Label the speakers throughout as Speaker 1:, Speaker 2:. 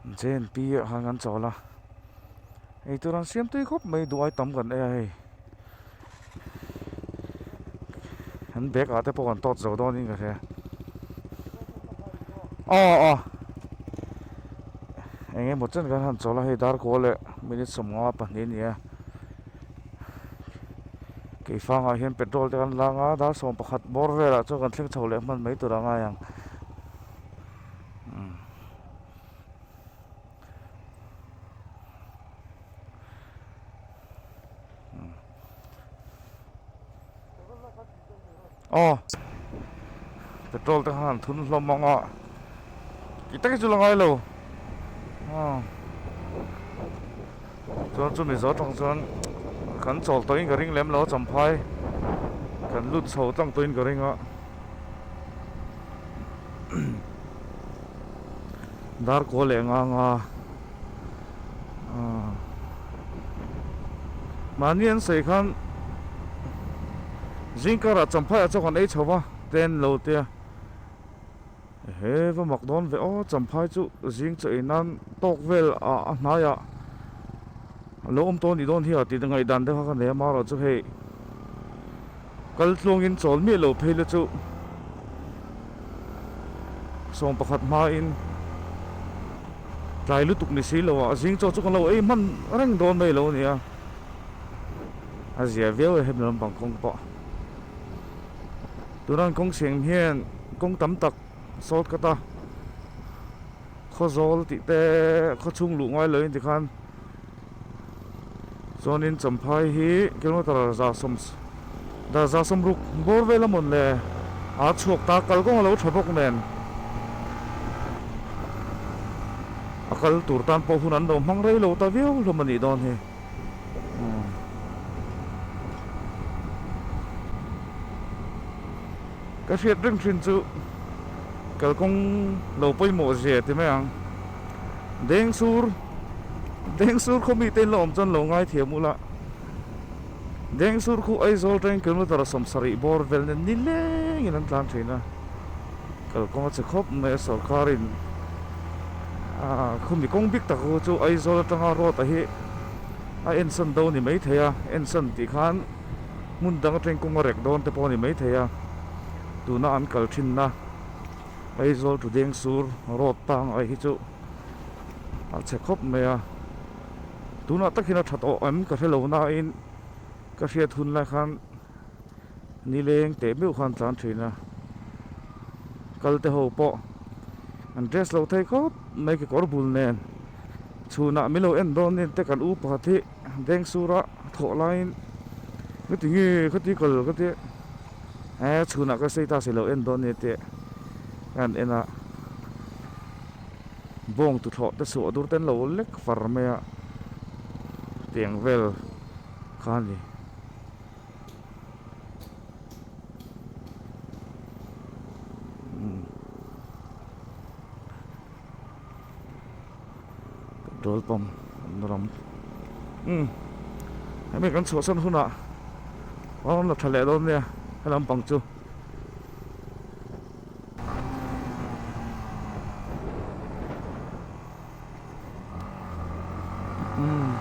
Speaker 1: J&P ah khan kan chawl a eitur an siam tui khawp mai duh ai tam kan ei a hei an bag ah te pawh kan tawt zo dawn in ka hria aw aw eng emaw chen kan han chawl a hei dar kawl leh minute 52 a ni a keifangah hian petrol te kan lang a dar 11 bawr velah chuan kan thleng chho leh hman mai tur a ngai ang. Aw petrol te khan an thun hlawm ang a tih tak hi chu la ngai lo aw chuan chumi zawh atang chuan kan chawl tawhin ka ring lem lo a champhai kan lut chho tlang tawhin ka ring a. Dar kawl leh nga nga aaa mahni an sawi khan zing karah champhai ah chuan kan ei chho va ten lo te a he va mak dawn ve aw champhai chu zing chaw ei nan tawk vel ah a hnaiah a lo awm tawh a nih dawn hi a tih ngaihdan te kha ka nei a amaherawhchu hei. Kal tluangin chawl miah lo phei la chu 11 hmain tlai lutuk ni si lo a zing chaw chu kan lo ei hman reng dawn mai lo nia a zia viau e hemi lampang kawng pawh tuna an kawng siam hian kawng tam tak sawt ka ta khawzawl tih te khawchhung luh ngai lo in tikhan. Chuanin Champhai hi kilometer za za sawmruk bawr vel a mawn le a chhuak ta kal kawng a lo tha bawk nen a kal tur tan pawh hun an lo hmang rei lo ta viau hlawm a nih dawn hi. Ka hriat reng thin chu kalkawng lo pawimawh zia ti mai ang. Dengsur Dengsur khaw mite in la awm chuan lo ngaithiam ula Dengsur khu Aizawl atangin kilometer 70 bawr vel nen nilengin an tlan thin a kalkawng a che khawp mai a sorkarin ah khumi kawng bik tak khu chu Aizawl atanga road a hi a ensan do ni maithei a ensan tih khan hmun dang atangin kawng a rek dawn te pawh a ni maithei a tuna an kal thinna. Aizawl to Dengsur road tang ai hi chu a chhe khawp mai a tunah tak hian a tha tawh em ka hrelo nain ka hriat hun lai khan nileng teh meuh khan tlan thin a kal te ho pawh an dress lo thei khawp mai kekawr bul nen chhunah min lo en dawn nen te kan u pakhat hi Dengsura thawh laiin ka ti nge ka ti kal ka ti. He chhunah ka sei ta si lo en dawn nia tih ka han en a bawng tuthlawh te suah dur te an lo lek far mai a tiang vel kha a ni. Petrol pump awmna ram umm hemi kan chhuahsan hunah a rawn la tha leh dawn nia he lampang chu. Umm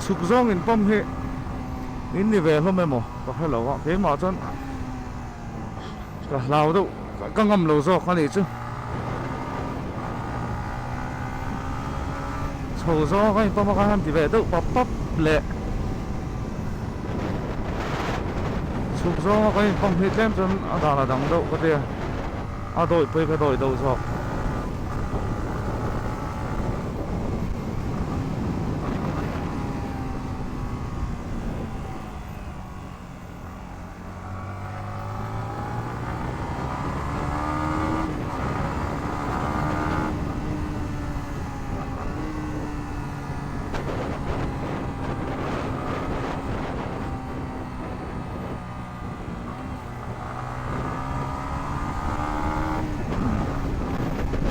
Speaker 1: chhuk zawng in pump hi in ni ve hlawm emaw ka hre lo a keimah chuan. Ka hlau deuh ka ngam lo zawk a nih chu. Chho zawng a inpawm a khan han ti ve deuh pap pap leh chhuk zawng a kan inpawm hi tlem chuan a dan a dang deuh ka tia a dawih pawh hi ka dawih deuh zawk.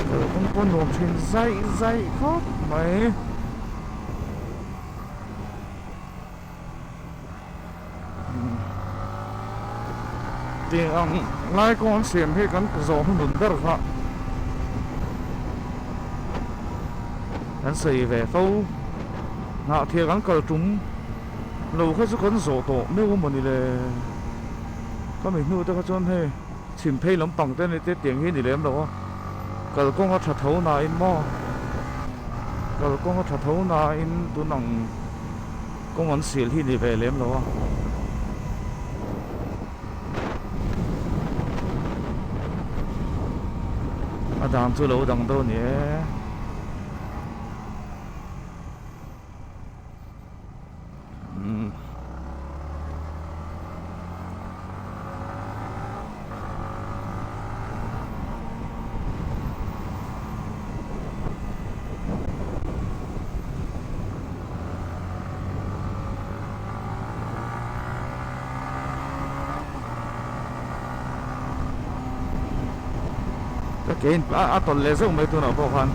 Speaker 1: Kalkawng pawh nuam thin zaih zaih khawp mai. Tiang ang lai kawng an siam hi kan zawh hnuhnun ber kha kan sawi ve fo. Hnahthia kan kal tum lo kha chu kan zawh tawh meuh a mawni le. Ka mi hnu te kha chuan hei chhim phei lampang te ni te tiang hi a ni lem lo a, kalkawng a tha tho nain maw kalkawng a tha tho nain tun ang kawng an sil hi ni ve lem lo a. A dan chu lo dang dawn ni e. Ka ke in a tawlh leh zeuh mai tunah pawh khan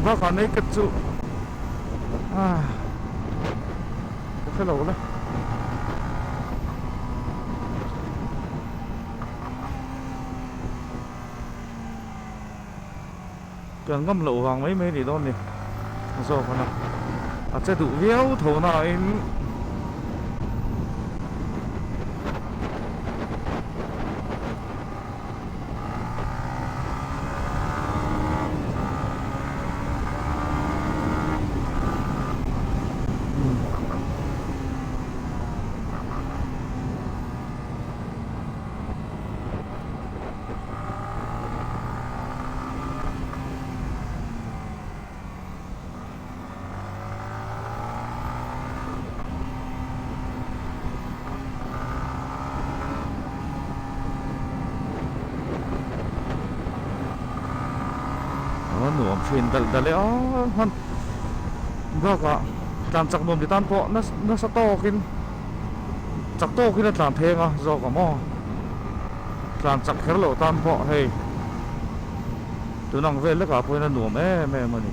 Speaker 1: bakah naked chu ah ka hre lo le. Kan ngam loh vang mai mai nih dawn ni zawk a na. A che duh viau tho nain A nuam thin dalh dalh e a hman bakah tlan chak nuam ti tan pawh nasa tawkin chak tawkin a tlan pheng a zawk ang maw. Tlan chak kher loh tan pawh hei tun ang vel lekah pawhin a nuam em em a ni.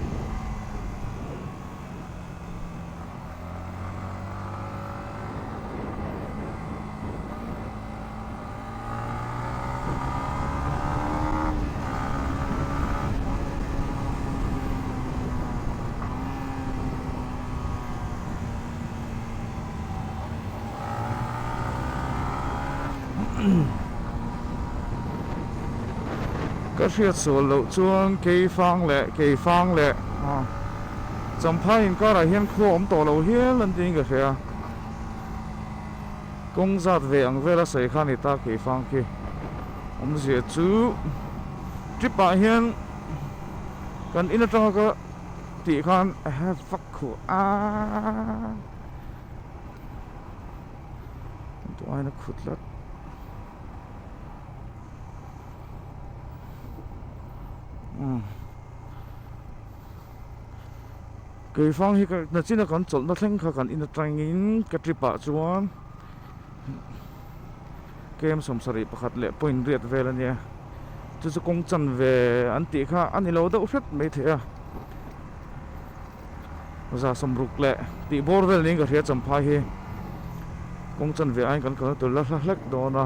Speaker 1: Ka hriat sual loh chuan Keifang leh Keifang leh Champhai inkarah hian khua awm tawh lo hial an tiin ka hria. Kawng zat ve ang vela sawi kha a ni ta Keifang khi. Awmzia chu trip ah hian kan in atanga ka tih khan vak khuh a. Tuaina khut tlat. Keifang hi ka nachina kan chawlhna thleng kha kan in atangin ka trip ah chuan kem 71 leh point riat vel a nia. Chu chu kawng chanve an tih kha a ni lo deuh hret maithei a. 160 leh tih bawr vel niin ka hria champhai hi kawng chanve aiin kan kalna tur la hla hlek dawn a.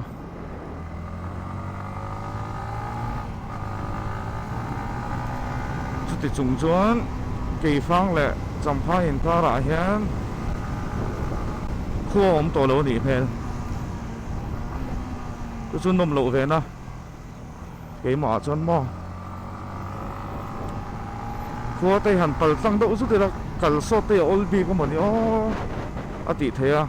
Speaker 1: Chuti chung chuan Keifang leh Champhai inkarah hian khua awm tawh lo a nih hmel. Chu chu nawm loh ve na. Keimah ah chuan maw khua te han pal tlang deuh zut ila kal sawt te a awl bik a mawni aw a tih theih a.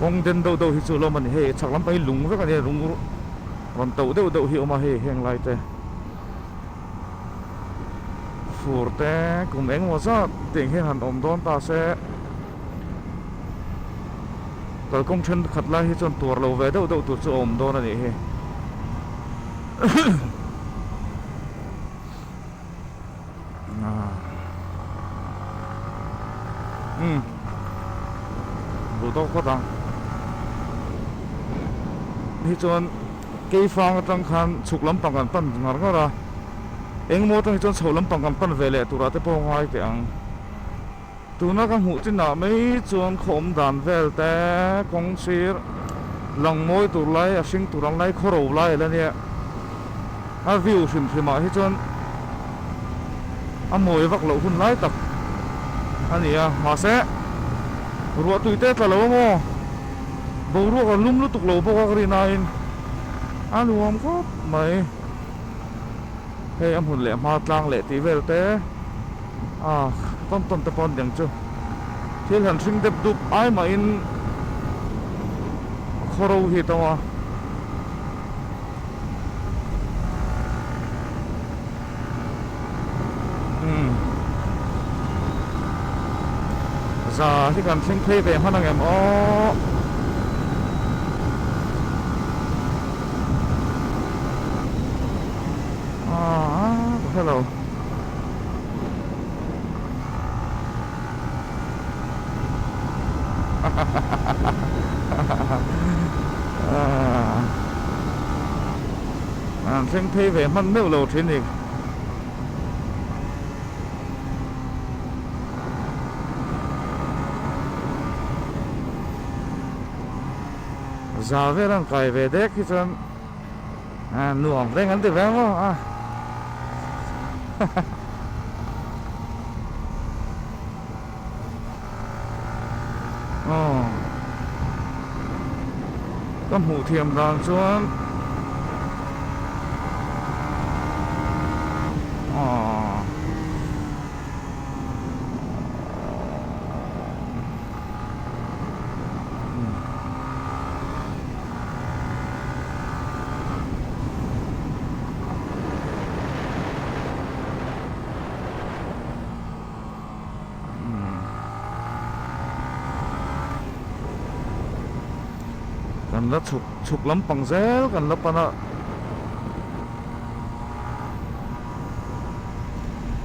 Speaker 1: Kawng den deuh deuh hi chu lawm a ni hei chhak lampang hi lung vek a nia lung rawn toh deuh deuh hi a awm a hei heng lai te. Fur te kum engemaw zat tiang hian han awm dawn ta se kalkawng thenkhat lai hi chuan tuar lo ve deuh deuh tur chu a awm dawn a nih hi. Umm duh tawk phawt ang hi chuan. Keifang atang khan chhuk lampang kan pan ngar ngar a, engmaw atang hi chuan chhoh lampang kan pan ve leh turah te pawh ngai teh ang. Tuna ka hmuh chinah mai chuan khaw awm dan vel te kawng sir lang mawi tur lai a hring tur ang lai khaw ro lai a la nia. A view hrim hrim ah hi chuan a mawi vak loh hun lai tak a ni a, mahse ruah tui te tla lo a maw boruak a lum lutuk lo bawk a ka rin aiin a nuam khawp mai. Hei a hmun leh hma tlang leh tih vel te a tawn tawn te pawh an deng chu thil han hring dep dup ai mahin a khaw ro hi a tam a. Umm za hi kan thleng phei ve hman ang em aw. Aaa ka hre lo. An thleng phei ve hman meuh lo thin ni. Za vel an kai ve dek hi chuan nuam reng an ti ve maw a. Aw ka hmuh thiam dan chuan aw Kan la chhuk chhuk lampang zel kan la pan a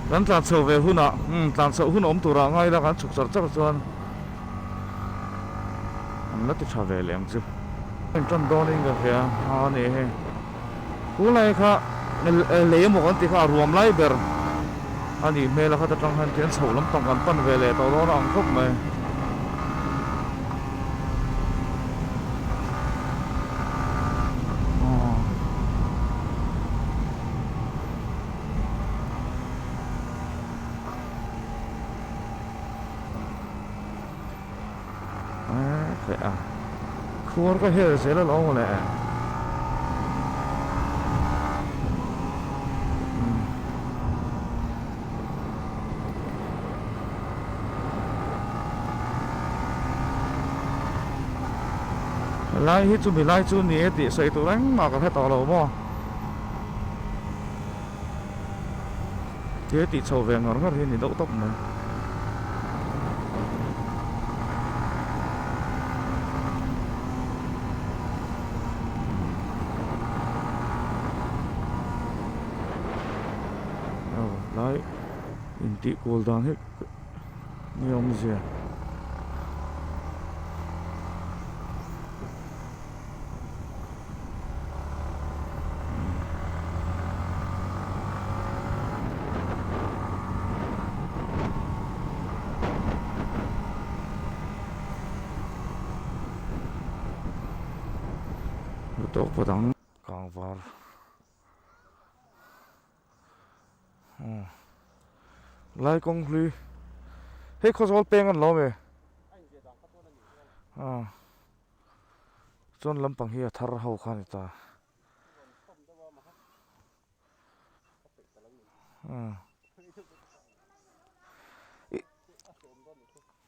Speaker 1: kan tlan chho ve hunah umm tlan chhoh hun awm turah ngai ila kan chhuk char char chuan an la ti tha ve leh ang chu. In tan dawnin ka hria a ni hei. Tunlai kha lei emaw kan tih kha a ruam lai ber a nih hmel a khat atang hian tian chhoh lampang kan pan ve leh tawh dawn a ang khawp mai. Khuar ka hel zel alawm maw le. Helai hi chumi lai chu ni e tih sawi tur engmah ka hre tawh lo maw. Thil tih chho ve ngawr ngawr hi a ni deuh tawp mai. Aw lai intih kual dan hi ni awmzia. Tawk phawt ang kang var lai kawng hlui hei khawzawl peng an lo awm e Chuan lampang hi a thar ho kha a ni ta.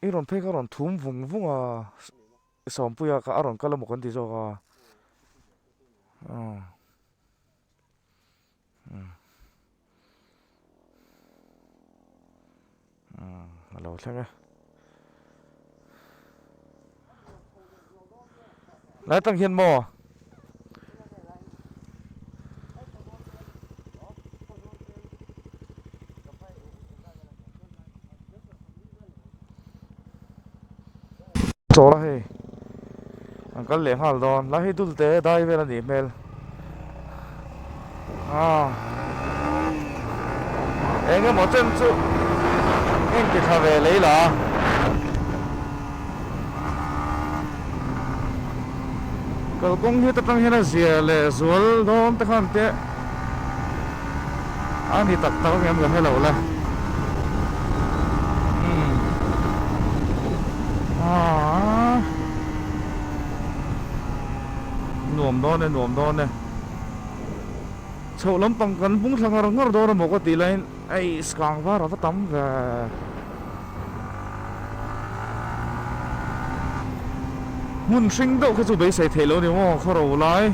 Speaker 1: I rawn phei kha a rawn thum vung vung a, Sawmpuia kha a rawn kal emaw kan ti zawk a. A lo thleng e. Lai tang hian maw? Chawl a hei an kal leh nghal dawn lai hei dul te dai vel a nih hmel. Aw eng emaw chen chu engti thla ve lei la. Kalkawng hi ta tang hian a zia leh zual dawn te khan te a ni tak tak ang em ka hre lo le. Umm aaa nuam dawn e nuam dawn e. Chhoh lampang kan bung thla ngar ngar dawn emaw ka tih laiin ei skang var a va tam ve. Hmun hring deuh kha chu beisei theih lo ni maw khaw ro lai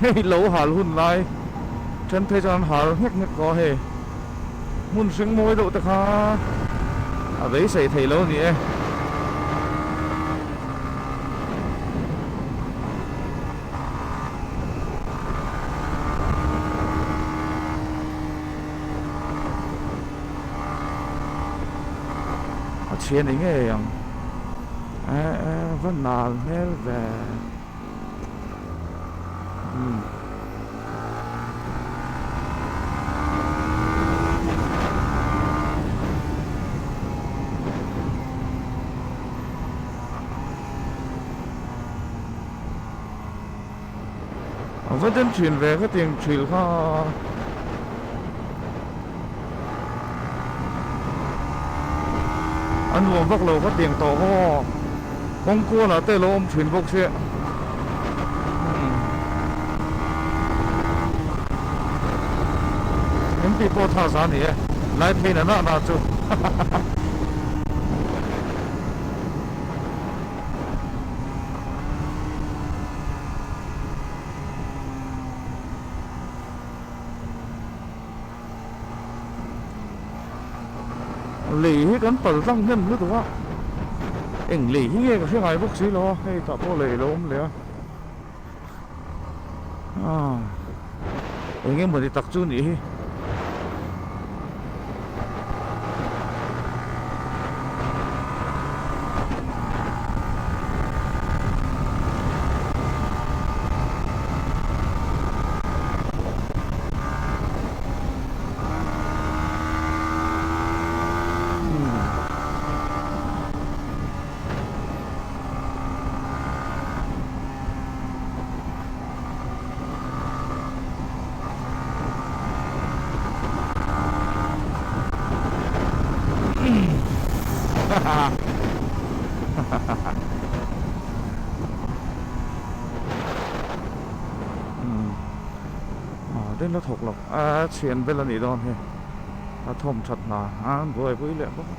Speaker 1: hei lo hal hun lai then phei chuan an hal nghek nghek tawh a hei hmun hring mawi deuh te kha a beisei theih lo ni e. A chhia ni ngei ang eh eh va nal hmel ve umm. A va den thin ve ka tiang thil kha. A nuam vak lo ka tiang tawh haw kawng kual ah te lo awm thin bawk sia. Eng tih pawh tha za ni e lai phei na na chu. Lei hi kan pal tlang hnem lutuk a, eng lei hi nge ka hre ngai bawk si lo a, hei tah pawh lei a lo awm leh a, aaa eng emawni tak chu nih hi. Tin la thawk lo a chhian vel a nih dawn hi a thawm that hna a an buaipui leh bawk a.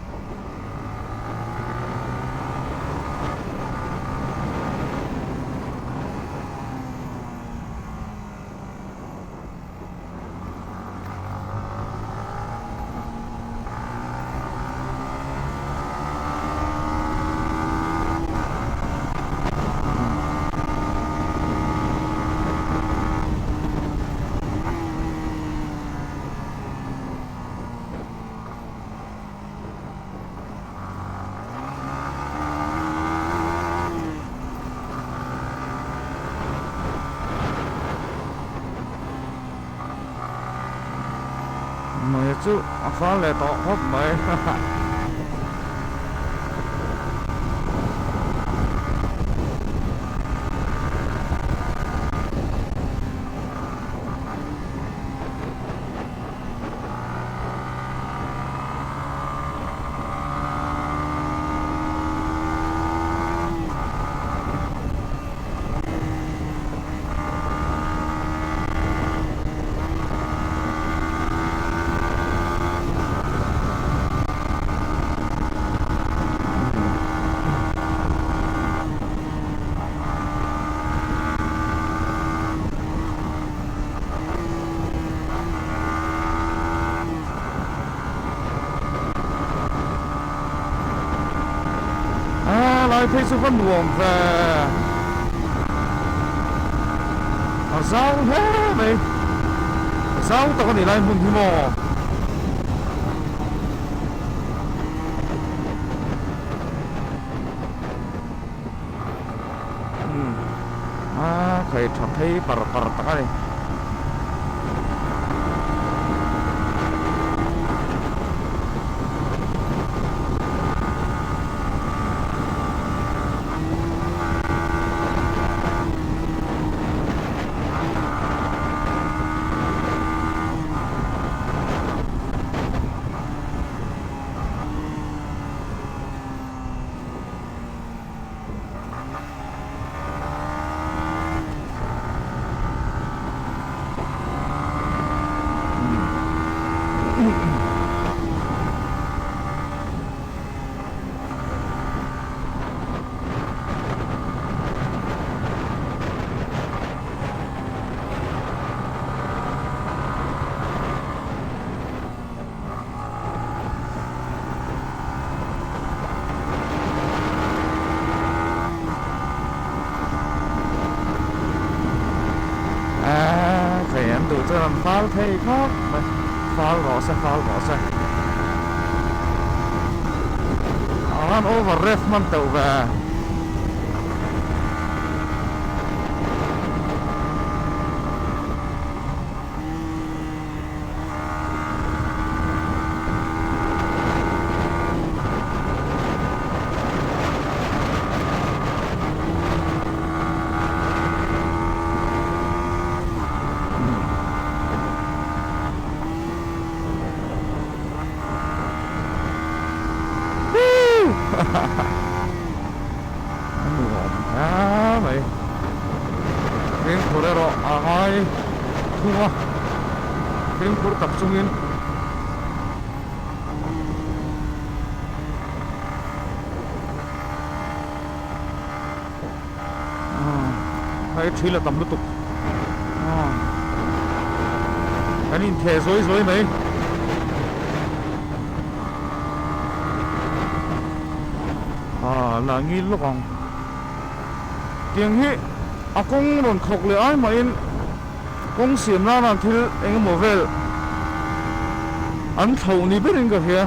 Speaker 1: Mai chu a fal leh tawh khawp mai haha. A lai phei chu va nuam ve a zau hle mai a zau tak a ni lai hmun hi maw. A khai tha phei par par tak a ni. duh chuan an fal thei khawp mai, fal rawh se fal rawh se. An over rev hman teuh ve. A nuam hle mai. Fimkhur erawh a ngai thung a, fimkhur tak chungin hei thil a tam lutuk kan intheh zawi zawi mai. Aaa la ngil lawk ang. Tiang hi a kawng rawn khawk leh ai mahin kawng siam nana thil eng emaw vel an thlauh ni berin ka hria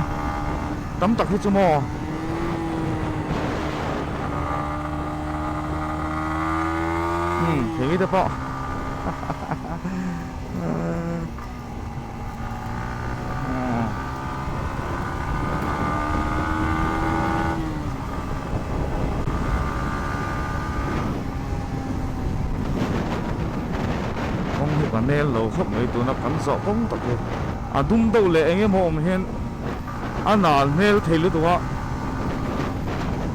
Speaker 1: tam tak hi chu maw. Umm thei te pawh Kawng hi ka nel lo khawp mai tuna kan zawh kawng tak hi a dum deuh leh eng emaw awm hian a nal hmel thei lutuk a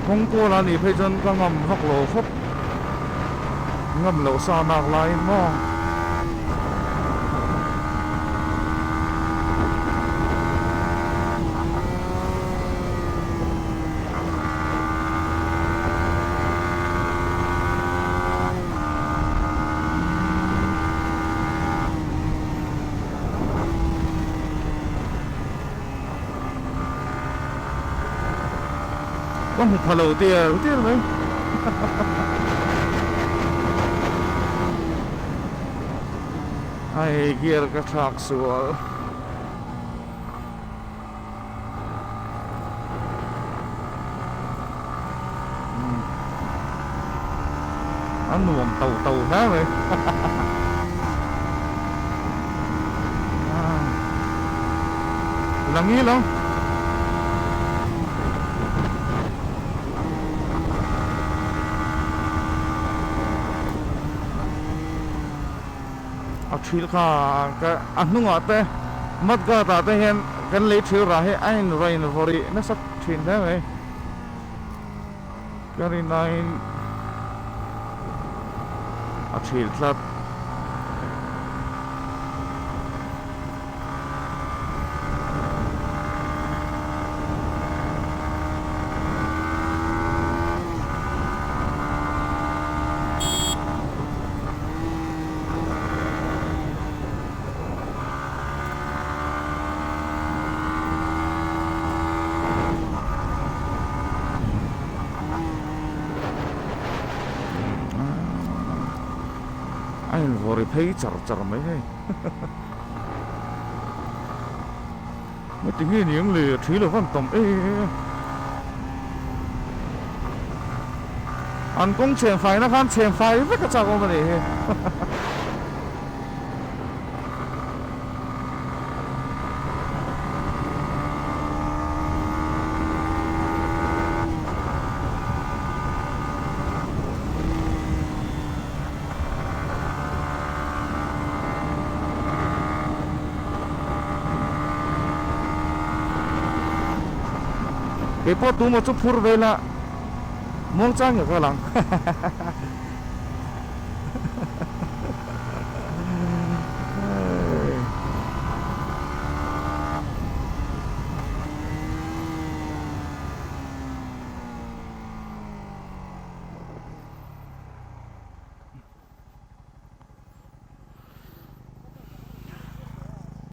Speaker 1: kawng kawl a nih phei chuan ka ngam vak lo khawp ngam loh sa nak laiin maw. Ka hmu pha lo tial tial mai. Ai gear ka thlak sual. A nuam to to hle mai la ngil ang. A thil kha a hnungah te mud guard ah te hian kan lei thil rah hi a in rain vawrih nasa thin hle mai ka rinaiin a thil tlat. A invawri phei char char mai hei. Heti nge ni ang le a thi lo van tam e an kawng chhen fai na khan chhen fai vek a chak awm a nih hi. Keipawh tumaw chu phur ve la muangchang nge ka lang.